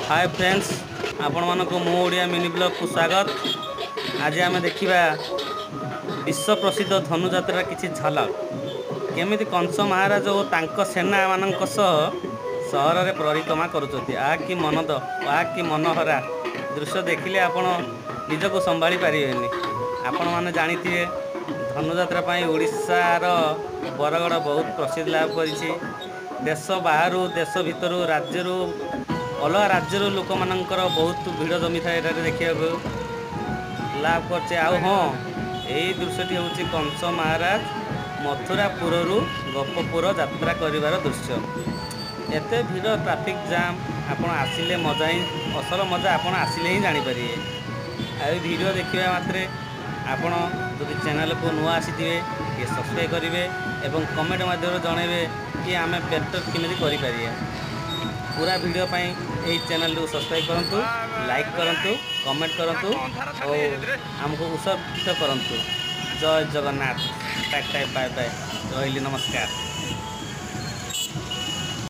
ହାଏ friends, ଆପଣମାନଙ୍କୁ ମୋ Odia mini ବ୍ଲଗ୍କୁ ସ୍ୱାଗତ। ଆଜି ଆମେ ଦେଖିବା ବିଶ୍ୱ ପ୍ରସିଦ୍ଧ ଧନୁଯାତ୍ରାର କିଛି ଝଲକ, କେମିତି କଂସ ମହାରାଜ ଓ ତାଙ୍କ ସେନାମାନଙ୍କ ସହ ସହରରେ ପରିକ୍ରମା କରୁଛନ୍ତି। ଆହା କି ମନଦ, ଆହା କି ମନୋହରା ଦୃଶ୍ୟ, ଦେଖିଲେ ଆପଣ ନିଜକୁ ସମ୍ଭାଳି ପାରିବେନି। ଆପଣମାନେ ଜାଣିଥିବେ, ଧନୁଯାତ୍ରା ପାଇଁ ଓଡ଼ିଶାର ବରଗଡ଼ ବହୁତ ପ୍ରସିଦ୍ଧି ଲାଭ କରିଛି। ଦେଶ ବାହାରୁ, ଦେଶ ଭିତରୁ, ରାଜ୍ୟରୁ, ଅଲଗା ରାଜ୍ୟରୁ ଲୋକମାନଙ୍କର ବହୁତ ଭିଡ଼ ଜମିଥାଏ ଏଠାରେ ଦେଖିବାକୁ ଲାଭ କରିছে। ଆଉ ହଁ, ଏଇ ଦୃଶ୍ୟଟି ହେଉଛି କଂସ ମହାରାଜ ମଥୁରାପୁରରୁ ଗୋପପୁର ଯାତ୍ରା କରିବାର ଦୃଶ୍ୟ। ଏତେ ଭିଡ଼, ଟ୍ରାଫିକ୍ ଜାମ୍, ଆପଣ ଆସିଲେ ମଜା ହିଁ, ଅସଲ ମଜା ଆପଣ ଆସିଲେ ହିଁ ଜାଣିପାରିବେ। ଆଉ ଏ ଭିଡ଼ିଓ ଦେଖିବା ମାତ୍ରେ ଆପଣ ଯଦି ଚ୍ୟାନେଲକୁ ନୂଆ ଆସିଥିବେ, ଟିକେ ସବସ୍କ୍ରାଇବ୍ କରିବେ ଏବଂ କମେଣ୍ଟ ମାଧ୍ୟମରେ ଜଣାଇବେ କି ଆମେ ବେଟର୍ କେମିତି କରିପାରିବା। ପୁରା ଭିଡ଼ିଓ ପାଇଁ ଏହି ଚ୍ୟାନେଲଟିକୁ ସବସ୍କ୍ରାଇବ୍ କରନ୍ତୁ, ଲାଇକ୍ କରନ୍ତୁ, କମେଣ୍ଟ କରନ୍ତୁ ଓ ଆମକୁ ଉତ୍ସାହିତ କରନ୍ତୁ। ଜୟ ଜଗନ୍ନାଥ। ଟାଟା, ବାଏ ବାଏ, ରହିଲି, ନମସ୍କାର।